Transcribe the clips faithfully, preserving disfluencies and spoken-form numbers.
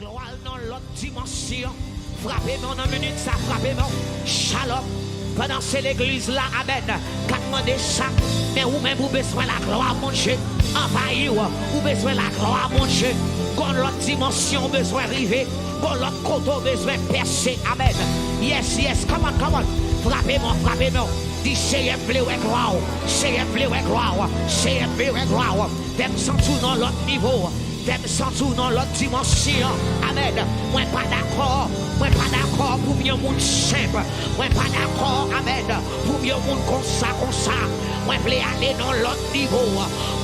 Glwa nan lòt dimansyon. Frape men w nan minit sa, frape men w. Shalom. Pandan se legliz la, amèn, k ap mande sa, men ou menm ou bezwen laglwa Bondye anvayi w. Ou bezwen laglwa Bondye. Gon lòt dimansyon ou bezwen rive. Gon lòt kote ou bezwen pèse. Amèn. Yes, yes. Come on, come on. Frape men w, frape men w. Di, Seyè, m vle wè glwa w. Seyè, m vle wè glwa w. Seyè, m vle wè glwa w. Fè m santi w nan lòt nivo. Fè m santi w nan lòt dimansyon. Amèn. Mwen pa dakò. Mwen pa dakò pou m yon moun senp. Mwen pa dakò, amèn, pou m yon moun konsa, konsa. Mwen vle ale nan lòt nivo.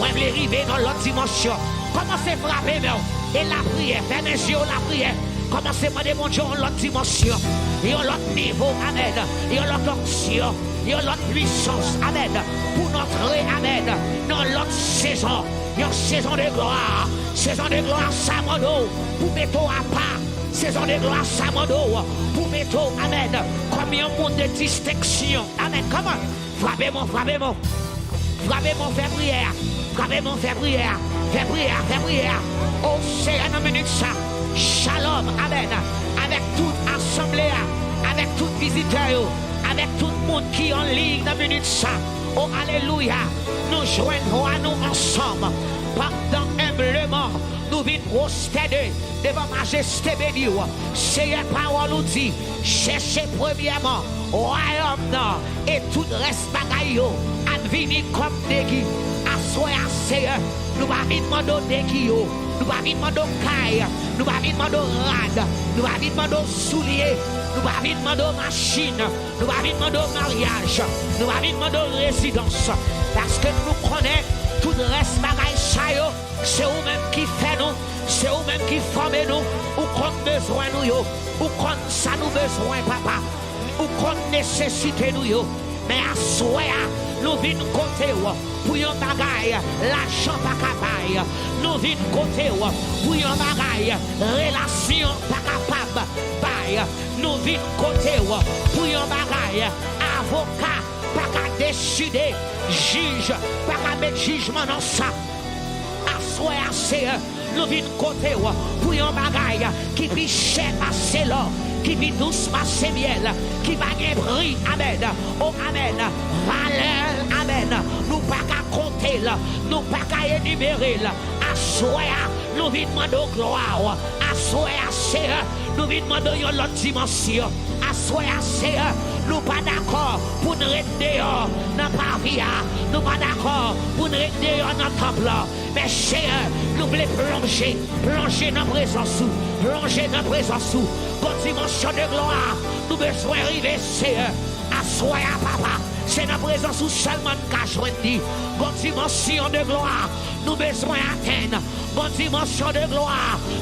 Mwen vle rive nan lòt dimansyon. Kòmanse frape men w e lapriyè. Fèmen je w, lapriyè. Kòmanse mande Bondye yon lòt dimansyon, yon lòt nivo, amèn, yon lòt onksyon, yon lòt pwisans, amèn, pou n antre, amèn, nan lòt sezon, yon sezon de glwa. Sezon de glwa sa mande w pou mete w apa. Sezon de glwa sa mande w pou mete w, amèn, kòm yon moun de distenksyon. Amèn. Come on. Frape men w, frape men w. Frape men w, fè priyè a. Frape men w, fè priyè a. Fè priyè a, fè priyè a. O Seyè, nan minit sa, shalom, amèn, avèk tout asanble a, avèk tout vizitè yo, avèk tout moun ki an liy nan minit sa. O alelouya, nou jwenn vwa nou ansanm pandan enbleman nou vin pwostène devan majeste beni w. Seyè, pawòl ou di, chèche premyèman wayòm nan e tout rès bagay yo ap vini kòm degi. Aswè a, Seyè, nou pa vin mande w degi yo, nou pa vin mande w kay, nou pa vin mande w rad, nou pa vin mande w soulye, nou pa vin mande w machin, nou pa vin mande w maryaj, nou pa vin mande w rezidans, paske nou konnen tout rès bagay sa yo, se ou menm ki fè nou, se ou menm ki fòme nou, ou konn bezwen nou yo, ou konn sa nou bezwen, papa, ou konn nesesite nou yo. Men aswè a, nou vin kote w pou yon bagay lajan pa ka bay. Nou vin kote w pou yon bagay relasyon pa kapab bay. Nou vin kote w pou yon bagay avoka pa ka deside, jij pa ka met jijman nan sa. Aswè a, Seyè, nou vin kote w pou yon bagay ki pi chè pase lò, ki pi dous pase myèl, ki pa gen pri. Amèn. O, amèn. Valè l, amèn, nou pa ka konte l, nou pa ka enimere l. Aswè a, nou vin mande w glwa w. Aswè a, Seyè, nou vin mande w yon lòt dimansyon. Aswè a, Seyè, nou pa dakò pou n ret deyò nan pavi a. Nou pa dakò pou n ret deyò nan tanp lan. Men, Seyè, nou vle plonje, plonje nan prezans ou, plonje nan prezans ou. Gon dimansyon de glwa nou bezwen rive, Seyè. Aswè a, papa, se nan prezans ou sèlman n ka jwenn li. Gon dimansyon de glwa nou bezwen atenn. Gon dimansyon de glwa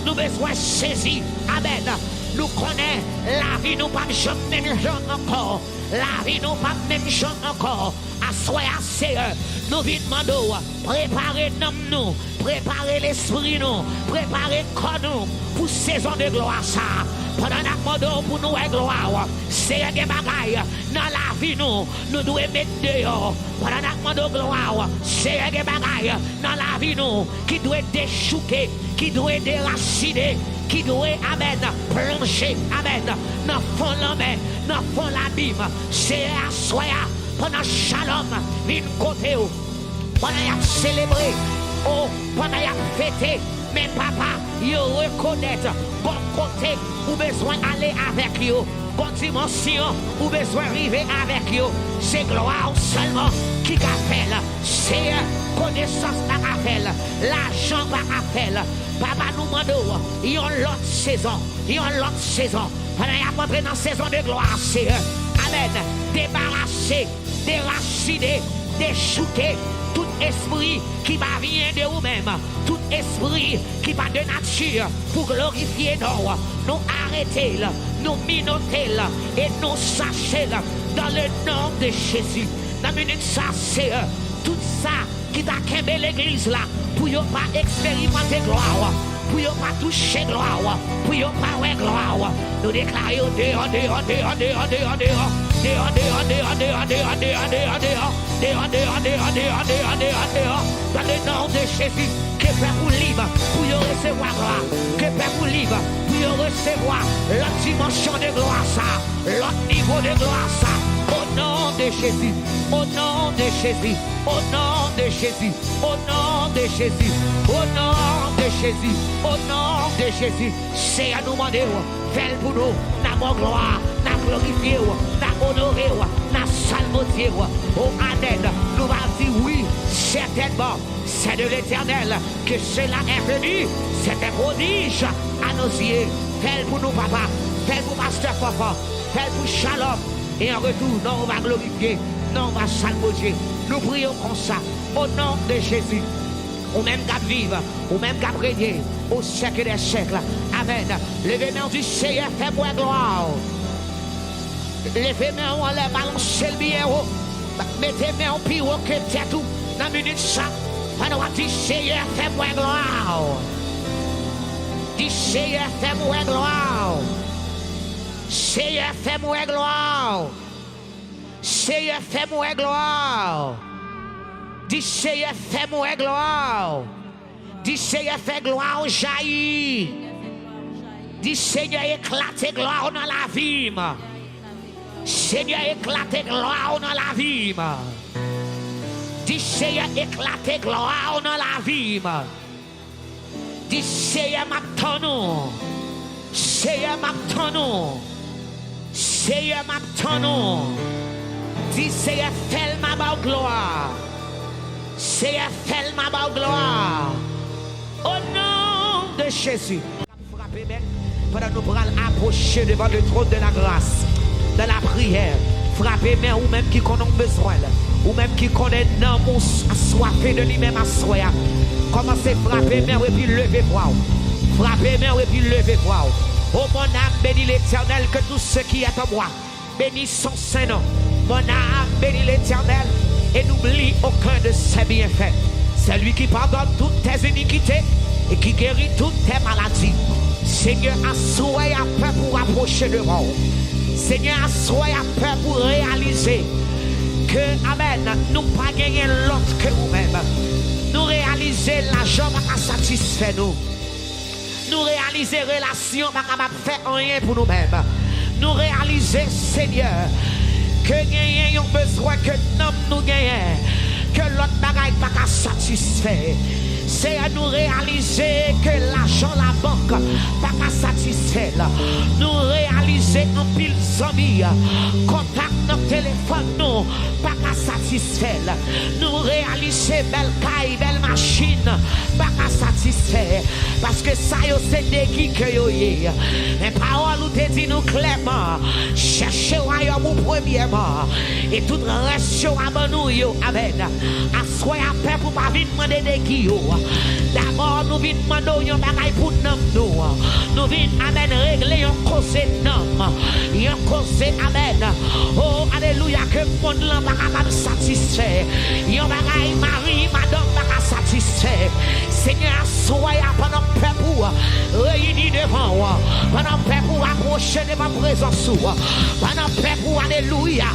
nou bezwen sezi. Amèn. Nou konnen lavi nou p ap janm menm jan ankò. Lavi nou p ap menm jan ankò. Aswè a, Seyè, nou vin mande w, prepare nanm nou, prepare lespri nou, prepare kò nou pou sezon de glwa sa a. Pandan n ap mande w pou nou wè glwa w, Seyè, gen bagay nan lavi nou, nou dwe met deyò. Pandan n ap mande w glwa w, Seyè, gen bagay nan lavi nou ki dwe dechouke, ki dwe derasine, ki dwe, amèn, plonje, amèn, nan fon lanmè, nan fon labim. Seyè, aswè a, pandan Shalom vin kote w, pandan y ap selebre, o, pandan y ap fete, men, papa, yo rekonèt gon kote ou bezwen ale avèk yo, gon dimansyon ou bezwen rive avèk yo. Se glwa w sèlman ki ka fè l. Seyè, konesans pa ka fè l, lajan pa ka fè l. Papa, nou mande w yon lòt sezon, yon lòt sezon. Pandan y ap antre nan sezon de glwa, Seyè, amèn, debarase, derasine, dechouke tout espri ki pa vyen de ou menm, tout espri ki pa de nati pou glorifye non w. Nou arete l, nou minote l e nou chache l dans le nom de Jésus. Nan minit sa, Seyè, tout sa ki ta kenbe legliz la pou yo pa eksperimante glwa w, pou yo pa touche glwa w, pou yo pa wè glwa w. Nou deklare yo deyò, deyò, deyò, deyò, deyò, deyò. Deyò, deyò, deyò, deyò, deyò, deyò, deyò, deyò. Deyò, deyò, deyò, deyò, deyò, deyò, deyò. Dans le nom de Jésus, ke pèp ou lib pou yo resevwa glwa. Ke pèp ou lib pou resevwa lòt dimansyon de glwa sa, lòt nivo de glwa sa. O non de Jezi, o non de Jezi, o non de Jezi, o non de Jezi, o non de Jezi, o non de Jezi. Seyè, nou mande w, fè l pou nou. N a ba w glwa, n a glorifye w, n a onore w, n a salmodye w. O amèn, nou va di wi, sètènman. C'est de l'Éternel que cela est venu. C'est un prodige à nos yeux. Fè l pou nou, papa. Fè l pou pastè Fanfan. Fè l pou Shalom. E an retou, non w va glorifye, non w va salmodye. Nou priye w konsa. O non de Jezi. Ou menm k ap viv, ou menm k ap renye, au siècle des siècles. Amèn. Leve men w, di, Seyè, fè m wè glwa w. Leve men w anlè, balanse l byen wo. Mete men w pi wo ke tèt ou nan minit sa. Pandan w ap di, Seyè, fè m wè glwa w. Di, Seyè, fè m wè glwa w. Seyè, fè m wè glwa w. Seyè, fè m wè glwa w. Di, Seyè, fè m wè glwa w. Di, Seyè, fè glwa w jayi. Di, Senyè, eklate glwa w nan lavi m. Senyè, eklate glwa w nan lavi m. Di, Senyè, eklate glwa w nan lavi m. Di, Senyè, m ap tann ou. Senyè, m ap tann ou. Senyè, m ap tann ou. Di, Senyè, fè l m a ba w glwa. Senyè, fè l m a ba w glwa. O non de Jezi. Frape men pandan nou pral apwoche devan le trône de la grâce, dans la prière. Frape men, ou menm ki konnen w bezwen l, ou menm ki konnen nanm ou aswafe de li menm aswè a. Kòmanse frape men w epi leve vwa w. Frape men w epi leve vwa w. Oh, mon âme, bénis l'Éternel, que tout ce qui est en moi bénisse son saint nom. Mon âme, bénis l'Éternel et n'oublie aucun de ses bienfaits. C'est lui qui pardonne toutes tes iniquités et qui guérit toutes tes maladies. Senyè, aswè a, pèp ou apwoche devan w. Senyè, aswè a, pèp ou reyalize ke, amèn, nou pa genyen lòt ke ou menm. Nou reyalize lajan pa ka satisfè nou. Nou reyalize relasyon pa kapab fè anyen pou nou menm. Nou reyalize, Senyè, ke genyen yon bezwen ke nanm nou genyen, ke lòt bagay pa ka satisfè. Senyè, nou reyalize ke lajan labank pa ka satisfè l. Nou reyalize anpil zanmi, kontak nan telefòn nou pa ka satisfè l. Nou reyalize bèl kay, bèl machin pa ka satisfè, paske sa yo se degi ke yo ye. Men pawòl ou te di nou klèman, chèche wayòm ou premyèman, e tout rès yo a ban nou yo. Amèn. Aswè a, pèp ou pa vin mande degi yo. Dabò, nou vin mande w yon bagay pou nanm nou. Nou vin, amèn, regle yon koze nanm. Yon koze, amèn. Oh, alelouya, ke mond lan pa kapab satisfè. Yon bagay mari, madanm pa ka satisfè. Senyè, aswè a, pandan pèp ou reyini devan w, pandan pèp ou apwoche devan prezans ou, pandan pèp ou, alelouya,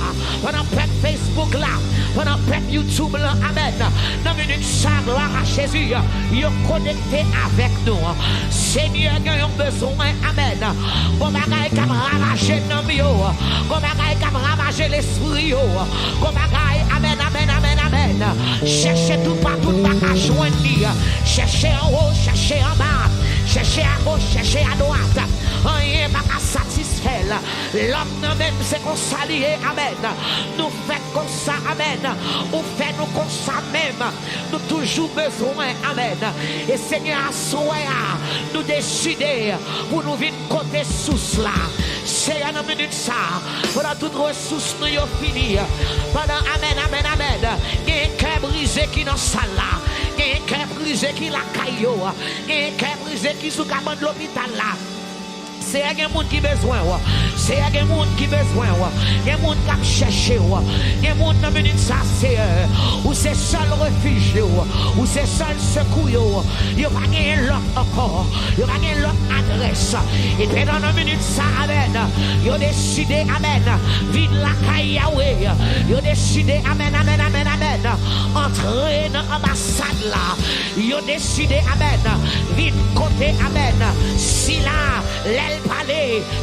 pandan pèp Facebook la, pandan pèp YouTube lan, amèn. Nan minit sa, glwa a Jezi, yo konekte avèk nou. Senyè, gen yon bezwen, amèn. Gon bagay k ap ravaje nanm yo, gon bagay k ap ravaje lespri yo, gon bagay, amèn, amèn, amèn, amèn. Chèche toupatou, n pa ka jwenn li. Chèche anwo, chèche anba, chèche agoch, chèche adwat. Anyen pa ka satisfè l. Lòm nan menm, se konsa li ye. Amèn. Nou fèt konsa. Amèn. Ou fè nou konsa menm. Nou toujou bezwen. Amèn. E Senyè, aswè a, nou deside pou nou vin kote sous la. Senyè, nan minit sa, pandan tout resous nou yo fini, pandan, amèn, amèn, amèn, gen kè brize ki nan sal la, gen kè brize ki lakay yo, gen kè brize ki sou kabann lopital la. Seyè, gen moun ki bezwen w. Seyè, gen moun ki bezwen w. Gen moun k ap chèche w. Gen moun nan minit sa, Seyè, ou se sèl refij yo. Ou se sèl sekou yo. Yo pa genyen lòt ankò. Yo pa gen lòt adrès. E pandan nan minit sa, amèn, yo deside, amèn, vin lakay Yawe. Yo deside, amèn, amèn, amèn, amèn, antre nan anbasad la. Yo deside, amèn, vin kote, amèn, sila, lè l pa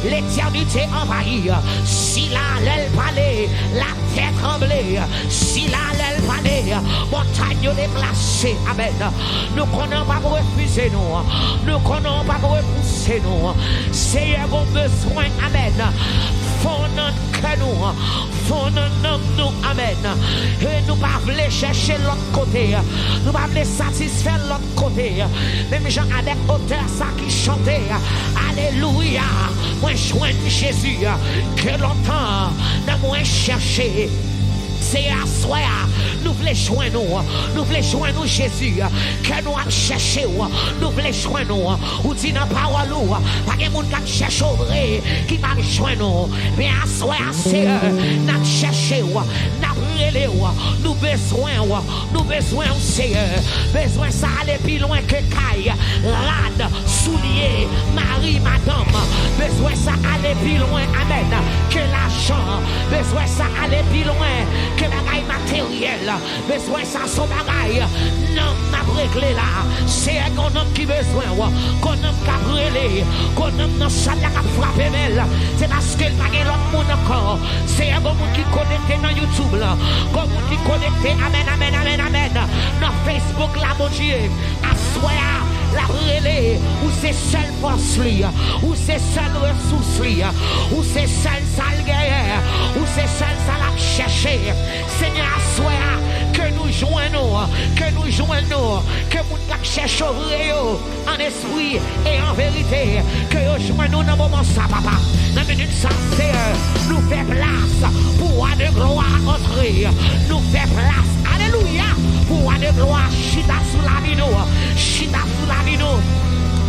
Letènite anvayi. Sila, lè l pale, latè tranble. Sila, lè l pale, montay yo deplase. Amèn. Nou konnen w p ap refize nou. Nou konnen w p ap repouse nou. Seyè, gon bezwen, amèn, fon nan kè nou, fon nan nanm nou. Amèn. E nou pa vle chèche lòt kote. Nou pa vle satisfè lòt kote. Menm jan avèk otè sa ki chante, alelouya, mwen jwenn Jezi ke lontan nan mwen chèche. Seyè, aswè a, nou vle jwenn ou. Nou vle jwenn ou, Jezi. Kè nou ap chèche w. Nou vle jwenn ou. Ou di nan pawòl ou, pa gen moun k ap chèche w vre ki p ap jwenn ou. Men aswè a, Seyè, n ap chèche w. N ap rele w. Nou bezwen w. Nou bezwen w, Seyè. Bezwen sa ale pi lwen ke kay, rad, soulye, mari, madanm. Bezwen sa ale pi lwen, amèn, ke lajan. Bezwen sa ale pi lwen ke bagay materyèl. Bezwen sa se yon bagay nanm n ap regle la. Seyè, gon nanm ki bezwen w. Gon nanm k ap rele. Gon nanm nan sal la k ap frape men l. Se paske l pa gen lòt moun ankò. Seyè, gon moun ki konekte nan YouTube la. Gon moun ki konekte, amèn, amèn, amèn, amèn, nan Facebook la, Bondye. Aswè a, l ap rele. Ou se sèl fòs li. Ou se sèl resous li. Ou se sèl sa l genyen. Ou se sèl sa l ap chèche. Senyè, aswè a, ke nou jwenn ou. Ke nou jwenn ou. Ke moun k ap chèche w vre yo, an espri e an verite, ke yo jwenn ou nan moman sa, papa. Nan minit sa, Seyè, nou fè plas pou Wa de glwa antre. Nou fè plas, alelouya, pou Wa de glwa chita sou lavi nou. Chita sou lavi nou.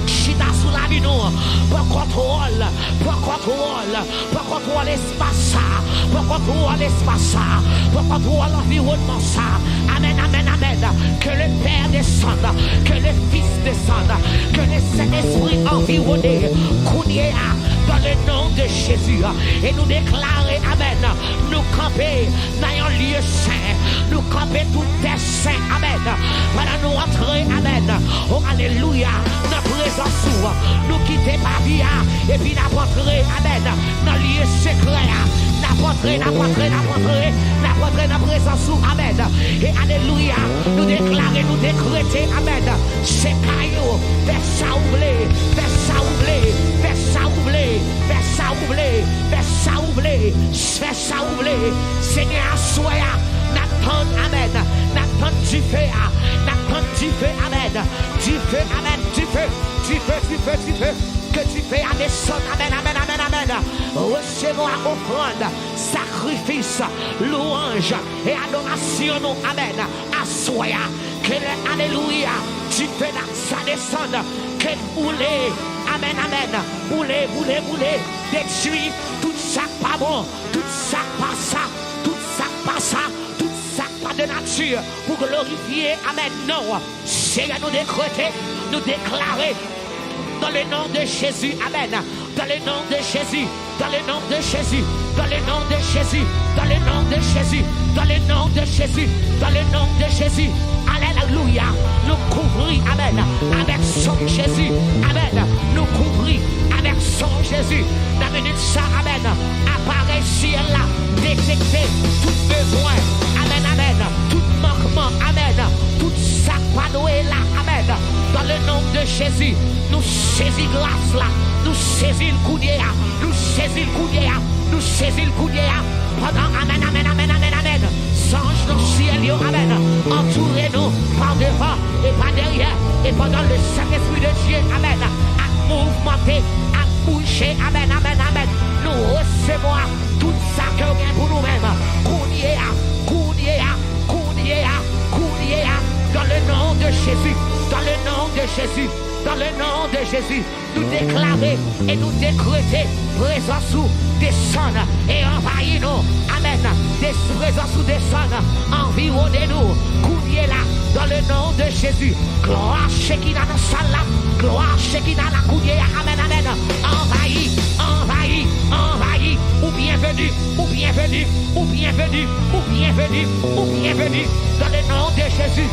Chita sou lavi nou. Pran kontwòl. Pran kontwòl. Pran kontwòl espas sa. Pran kontwòl espas sa. Pran kontwòl anviwònman sa. Amèn, amèn, amèn. Que le Père descende. Que le Fils descende. Que le Saint-Esprit anviwone. Kounye a, dans le nom de Jésus. E nou deklare, amèn, nou kanpe nan yon lye sen. Nou kanpe tout tè sen. Amèn. Pandan nou antre, amèn. O, alelouya. Nan prezans ou, nou kite pavi a, epi n ap antre, amèn, nan lye sekrè a. N ap antre, n ap antre, n ap antre, n ap antre nan prezans ou, amèn. E alelouya, nou deklare, nou dekrete, amèn. Se kay ou, fè sa ou vle, fè sa ou vle, fè sa ou vle, fè sa ou vle, fè sa ou vle, fè sa ou vle. Senyè, aswè a, n ap tann, amèn, n ap tann dife a, n ap tann dife, amèn. Dife, amèn, dife, dife, dife, dife. Ke dife a desann, amèn, amèn, amèn, amèn. Resevwa ofrann, sakrifis, louwanj e adorasyon nou, amèn. Aswè a, ke lè, alelouya, dife la sa desann, ke l boule, amèn, amèn. Boule, boule, boule, detwi tout sa k pa bon, tout sa k pa sa, tout sa k pa sa, tout sa k pa de nati pou glorifye, amèn, non. Seyè, nou dekrete, nou deklare, dans le nom de Jésus, amèn. Dans le nom de Jésus, dans le nom de Jésus, dans le nom de Jésus, dans le nom de Jésus, dans le nom de Jésus, dans le nom de Jésus. Alelouya. Nou kouvri, amèn, avèk san Jezi. Amèn. Nou kouvri avèk san Jezi. Nan minit sa, amèn, aparèy syèl la detekte tout bezwen. Amèn, amèn. Tout mankman, amèn. Tout sa k pa dwe la, amèn. Dans le nom de Jésus, nou sezi gras la. Nou sezi l kounye a. Nou sezi l kounye a. Nou sezi l kounye a. Pandan, amèn, amèn, amèn, amèn, amèn. Zanj nan syèl yo, amèn, antoure nou pa devan e pa dèyè. E pandan le Saint-Esprit de Dieu, amèn, ap mouvmante, ap bouje, amèn, amèn, amèn, nou resevwa tout sa ke w gen pou nou menm. Kounye a, kounye a, kounye a, kounye a, dans le nom de Jésus, dans le nom de Jésus, dans le nom de Jésus. Nou deklare e nou dekrete prezans ou desann e anvayi nou. Amèn. Des-, prezans ou desann, anviwone nou. Kounye la, dans le nom de Jésus. Glwa Chekina nan sal la. Glwa Chekina la kounye a. Amèn, amèn. Anvayi, anvayi, anvayi. Ou byenveni, ou byenveni, ou byenveni, ou byenveni, ou byenveni. Dans le nom de Jésus.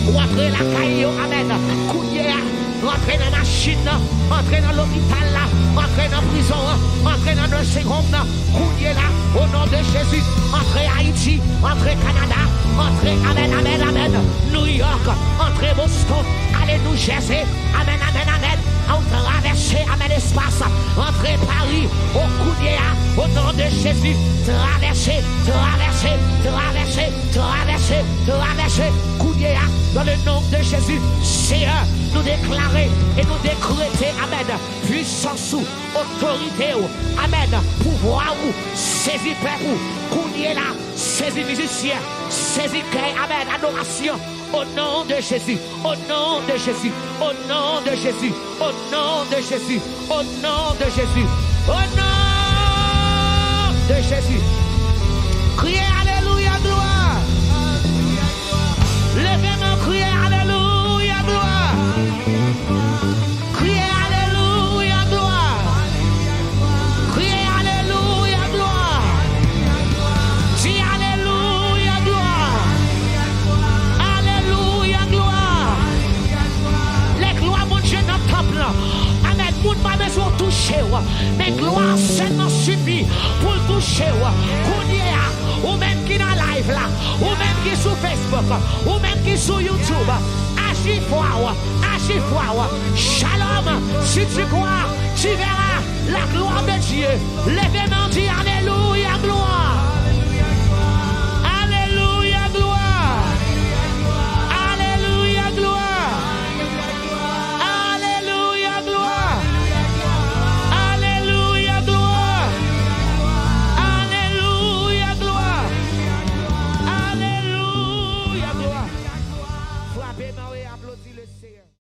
Ou antre lakay yo. Amèn. Kounye a. Rantre nan machin nan, rantre nan lopital la, Antre nan prizon an, antre nan nursing home nan, kounye la, o non de Jezi, antre Ayiti, antre Kanada, antre, amèn, amèn, amèn, New York, antre Boston, ale New Jersey, amèn, amèn, amèn, ou travèse, amèn, espas, antre Paris, o kounye a, o non de Jezi, travèse, travèse, travèse, travèse, travèse, kounye a, dans le nom de Jésus, Seyè, nou deklare e nou dekrete, amèn, pwisans ou, otorite w, amèn, pouvwa ou, sezi pèp ou, kounye la, sezi mizisyen, sezi kèy, amèn, adorasyon, o non de Jezi, o non de Jezi, o non de Jezi, o non de Jezi, o non de Jezi, o non de Jezi. Kriye alelouya, glwa. Leve men, kriye alelouya, glwa. Kriye alelouya, glwa. Kriye alelouya, glwa. Di alelouya, glwa. Alelouya, glwa. Lè glwa Bondye nan tanp lan, amèn, moun pa bezwen w touche w, men glwa sèlman sifi pou l touche w. Kounye a, ou menm ki nan live la, ou menm ki sou Facebook, ou menm ki sou YouTube, aji fwa w, aji fwa w. Shalom, si tu crois, tu verras la gloire de Dieu. Leve men, di alelouya,